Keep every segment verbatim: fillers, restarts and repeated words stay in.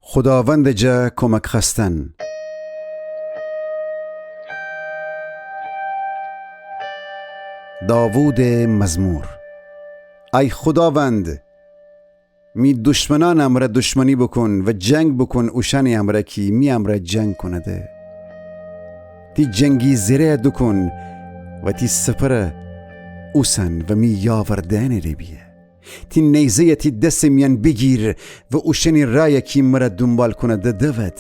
خوداوندٚ جا کمک خوأستن. داوودٚ مزمور. ای خوداوند، می دشمنأنٚ امرأ دشمنی بوکون و جنگ بوکون اوشأنی امرأ کی می امرأ جنگ کونده. تی جنگی زره دوکون و تی سپر اوسن و می یاور دئنٚ ره بیه. تی نیزه‌یَ تی دسٚ میأن بیگیر و اوشأنی رأیَ کی مرَ دونبال کونده دود.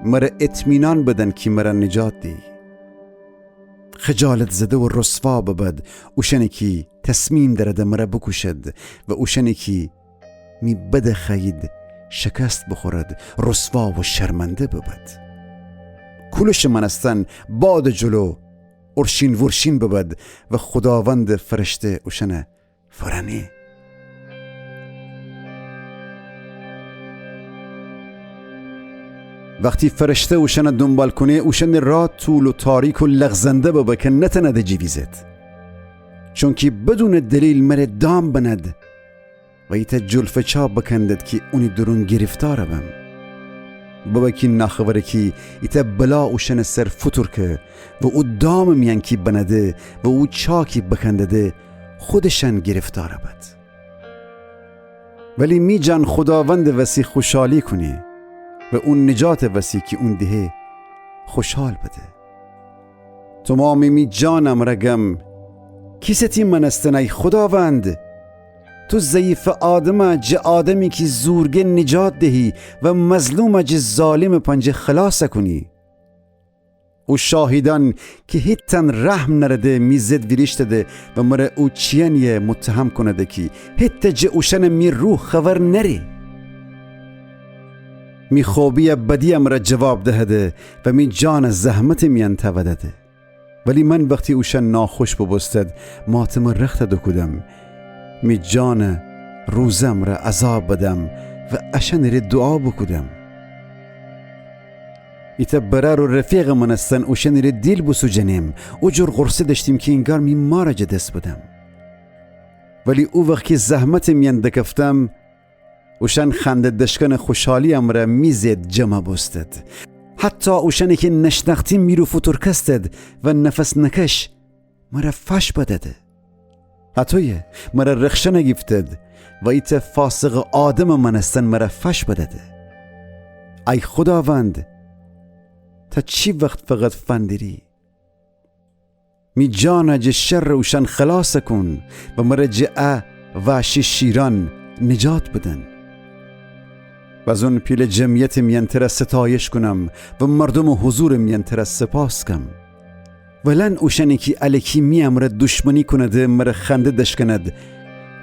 مرَ اطمینان بدن کی مرَ نجات دیی. خجالت زده و رسوا ببد اوشأنی کی تصمیم دأرده مرَ بوکوشد و اوشأنی کی می بدَ خوأیید شکست بوخورد، رسوا و شرمنده ببد. کولشٚ مأنستن بادٚ جلو اورشین وورشین ببد و خوداوندٚ فرشته اوشأنَ فورأنه. وختی فرشته اوشأنَ دونبال کونه، اوشأنٚ راه طول و تاریک و لغزنده ببه کی نتأنده جیویزد. چونکی بدونٚ دلیل مرَ دام بند و ایتأ جلفٚ چاه بکندد کی اونی دورون گرفتار بم. ببه کی ناخبره کی ایتأ بلا اوشأنٚ سر فوتورکه و او دامٚ میأن کی بنده و او چاه کی بکندده خودشأن گرفتار بد. ولی می جان خوداوندٚ وسی خوشحالی کونه و او نجاتٚ وسی کی اون دهه خوشحال بده. تومامٚ می جانٚ امرأ گم: کیسه تی مأنستن ای خوداوند؟ تو ضعیفٚ آدمَ جٚه آدمی کی زورگه نجات دهی و مظلومَ جٚه ظالمٚ پنجه خلاصَ کونی. او شاهیدأن کی هیتأن رحم نأرده می ضد ویریشتده و مرَ او چیأنیَ متهم کونده کی هیتأ جٚه اوشأنٚ می روح خبر نأره. می خوبیَ بدی‌یٚ امرأ جواب دهده و می جانَ زحمتٚ میأن تأوده‌ده. ولی من وختی اوشأن ناخوش بوبوستد، ماتمٚ رختَ دوکودم. می جانَ روزٚ امرأ عذاب بدم و اشأنٚ ره دوعا بوکودم. ایتأ برأر و رفیقٚ مأنستن اوشأنٚ ره دیل بوسوجنم. او جور غورصه دأشتیم کی اینگار می مارَ جٚه دس بدم. ولی او وخت کی زحمتٚ میأن دکفتم، اوشأن خنده دشکنٚ خوشحالی‌یٚ امرأ می ضد جمع بوستد. حتی اوشأنی کی نشنأختیم می رو فوتورکستد و نفس نکش مرَ فش بدده. هطویه مرَ رخشن گیفتد و ایتأ فاسقٚ آدمٚ مأنستن مرَ فش بدده. ای خوداوند، تا چی وخت فقط فندری؟ می جانَ جٚه شرٚ اوشأن خلاصَ کون و مرَ جٚه ا وحشی شیرأن نجات بدن. بزون پیله جمعیتٚ میأن ترَ ستایش کونم و مردومٚ حضورٚ میأن ترَ سپاس کم. ولأن اوشأنی کی الکی می امرأ دشمنی کونده مرَ خنده دشکند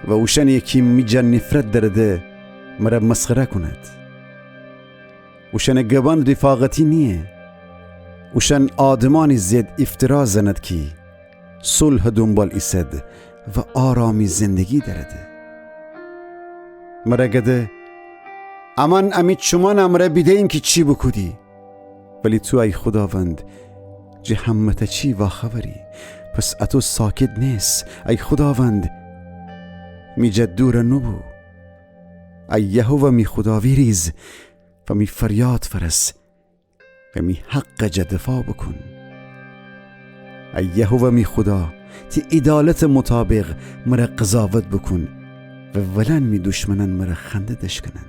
و اوشأنی کی می جا نفرت دأرده مرَ مسخره کند. اوشأنٚ گبأن رفاقتی نییه. اوشأن آدمأنی ضد افترا زند کی صلحٚ دونبال ایسد و آرامی زندگی دأرده. مرَ گده: امأن امی چومأنٚ امرأ بیدهییم کی چی بوکودی. ولی تو ای خوداوند جٚه همه‌تأ چی واخبری، پس اطو ساکت نیس. ای خوداوند، می جا دورَ نوبو. ای یهوه می خودا، ویریز و می فریاد فأرس و می حقٚ جا دفاع بوکون. ای یهوه می خودا، تی عیدالتٚ مطابق مرَ قضاوت بوکون و ولأن می دشمنأن مرَ خنده دشکنن.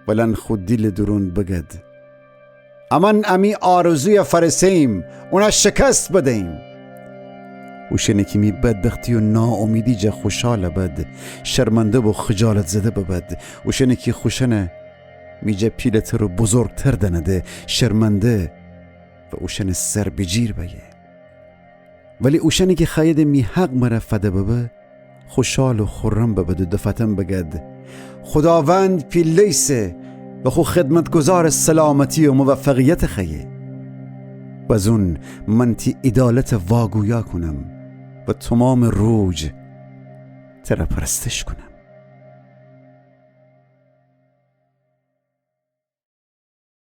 ولأن خو دیلٚ دورون بگد: امأن امی آرزویَ فأرسهییم، اونَ شکست بدهییم. اوشأنی کی می بدبختی و ناامیدی جا خوشحالَ بد، شرمنده و خجالت زده ببد. اوشأنی کی خوشأنَ می جا پیله‌تر و بزرگتر دأنده، شرمنده و اوشأنٚ سر بیجیر بأیه. ولی اوشأنی کی خوأییدٚ می حق مرَ فده ببه، خوشحال و خورم ببد و دفأتن بگد: خوداوند پیله ایسه و خو خدمتگذارٚ سلامتی و موفقیتَ خوأیه. بزون من تی عیدالتَ واگویا کونم و تومامٚ روج ترَ پرستش کونم.